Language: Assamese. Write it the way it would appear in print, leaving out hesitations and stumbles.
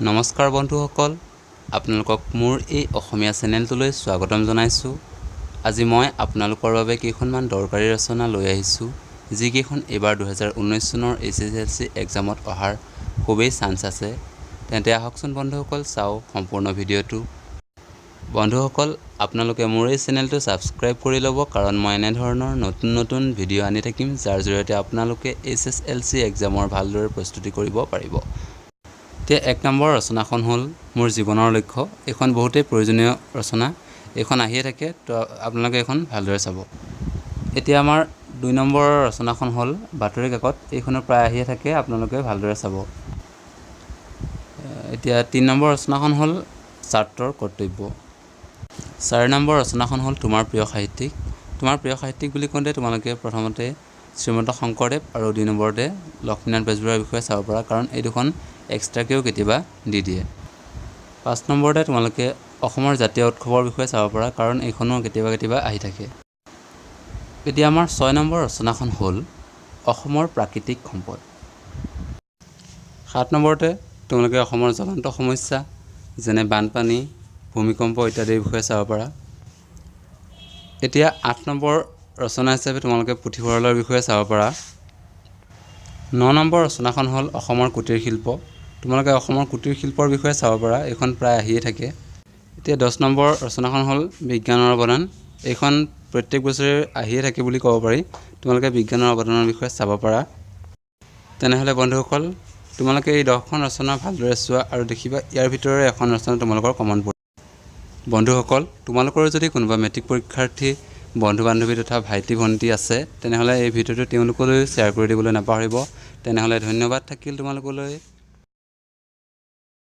নমস্কাৰ বন্ধুসকল, আপোনালোকক মোৰ এই অসমীয়া চেনেলটোলৈ স্বাগতম জনাইছোঁ। আজি মই আপোনালোকৰ বাবে কেইখনমান দৰকাৰী ৰচনা লৈ আহিছোঁ, যিকেইখন এইবাৰ 2019 চনৰ এইচএছএলচি এক্সামত অহাৰ খুবেই চান্স আছে। তেন্তে আহকচোন বন্ধুসকল, চাওঁ সম্পূৰ্ণ ভিডিঅ'টো। বন্ধুসকল, আপোনালোকে মোৰ এই চেনেলটো ছাবস্ক্ৰাইব কৰি ল'ব, কাৰণ মই এনেধৰণৰ নতুন নতুন ভিডিঅ' আনি থাকিম, যাৰ জৰিয়তে আপোনালোকে এইচএছএলচি এক্সামৰ ভালদৰে প্ৰস্তুতি কৰিব পাৰিব। এতিয়া 1 নম্বৰ ৰচনাখন হ'ল মোৰ জীৱনৰ লক্ষ্য। এইখন বহুতেই প্ৰয়োজনীয় ৰচনা, এইখন আহিয়ে থাকে, তো আপোনালোকে এইখন ভালদৰে চাব। এতিয়া আমাৰ 2 নম্বৰ ৰচনাখন হ'ল বাতৰি কাকত। এইখনো প্ৰায় আহিয়ে থাকে, আপোনালোকে ভালদৰে চাব। এতিয়া 3 নম্বৰ ৰচনাখন হ'ল ছাত্ৰৰ কৰ্তব্য। 4 নম্বৰ ৰচনাখন হ'ল তোমাৰ প্ৰিয় সাহিত্যিক। তোমাৰ প্ৰিয় সাহিত্যিক বুলি কওঁতে তোমালোকে প্ৰথমতে শ্ৰীমন্ত শংকৰদেৱ আৰু 2 নম্বৰতে লক্ষ্মীনাথ বেজবৰুৱাৰ বিষয়ে চাব পাৰা, কাৰণ এই দুখন এক্সট্ৰাকৈও কেতিয়াবা দি দিয়ে। 5 নম্বৰতে তোমালোকে অসমৰ জাতীয় উৎসৱৰ বিষয়ে চাব পাৰা, কাৰণ এইখনো কেতিয়াবা কেতিয়াবা আহি থাকে। এতিয়া আমাৰ 6 নম্বৰ ৰচনাখন হ'ল অসমৰ প্ৰাকৃতিক সম্পদ। 7 নম্বৰতে তোমালোকে অসমৰ জ্বলন্ত সমস্যা যেনে বানপানী, ভূমিকম্প ইত্যাদিৰ বিষয়ে চাব পাৰা। এতিয়া 8 নম্বৰ ৰচনা হিচাপে তোমালোকে পুথিভঁৰালৰ বিষয়ে চাব পাৰা। 9 নম্বৰ ৰচনাখন হ'ল অসমৰ কুটীৰ শিল্প। তোমালোকে অসমৰ কুটীৰ শিল্পৰ বিষয়ে চাব পাৰা, এইখন প্ৰায় আহিয়ে থাকে। এতিয়া 10 নম্বৰ ৰচনাখন হ'ল বিজ্ঞানৰ অৱদান। এইখন প্ৰত্যেক বছৰে আহিয়ে থাকে বুলি ক'ব পাৰি, তোমালোকে বিজ্ঞানৰ অৱদানৰ বিষয়ে চাব পাৰা। তেনেহ'লে বন্ধুসকল, তোমালোকে এই 10খন ৰচনা ভালদৰে চোৱা আৰু দেখিবা ইয়াৰ ভিতৰৰে এখন ৰচনা তোমালোকৰ কমন পৰিব। বন্ধুসকল, তোমালোকৰো যদি কোনোবা মেট্ৰিক পৰীক্ষাৰ্থী বন্ধু বান্ধৱী তথা ভাইটি ভণ্টি আছে, তেনেহ'লে এই ভিডিঅ'টো তেওঁলোকলৈও শ্বেয়াৰ কৰি দিবলৈ নাপাহৰিব। তেনেহ'লে ধন্যবাদ থাকিল তোমালোকলৈ।